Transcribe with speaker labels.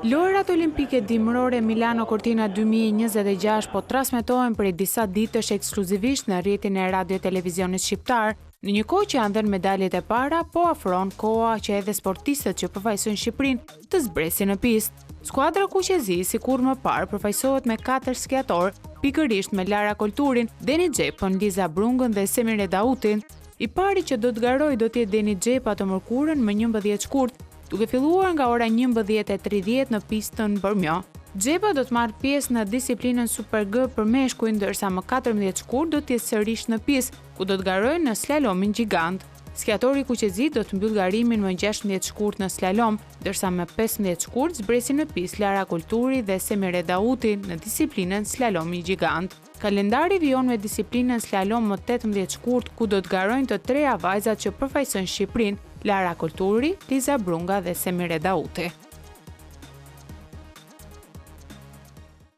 Speaker 1: Lojërat Olimpike Dimërore Milano Cortina 2026 po transmetohen prej disa ditësh ekskluzivisht në rrjetin e Radio Televizionit Shqiptar. Në një kohë që janë dhënë medaljet e para, po afron koha që edhe sportistët që përfaqësojnë Shqipërinë të zbresin në pistë. Skuadra kuqezi, si kurrë më parë, përfaqësohet me katër skiatorë, pikërisht me Lara Kolturin, Deni Xhepën, Liza Brungën dhe Semire Dautin. I pari që do të garojë do të jetë Deni Xhepa të mërkurën më 11 shkurt, duke filluar nga ora 11:30 në pistën Bormio. Xhepa do të marrë pjesë në disiplinën Super G për meshkuj, ndërsa më 14 shkurt do të jetë sërish në pistë, ku do të garojë në slalomin gjigant. Skiatori kuqezi do të mbyllë garimin më 16 shkurt në slalom, ndërsa më 15 shkurt zbresin në pistë Lara Kolturi dhe Semire Dauti në disiplinën slalomi gjigant. Kalendari vijon me disiplinën slalom më 18 shkurt, ku do të garojnë të treja vajzat që përfaqësojnë Shqipërinë, Lara Kolturi, Liza Brunga dhe Semire Dauti.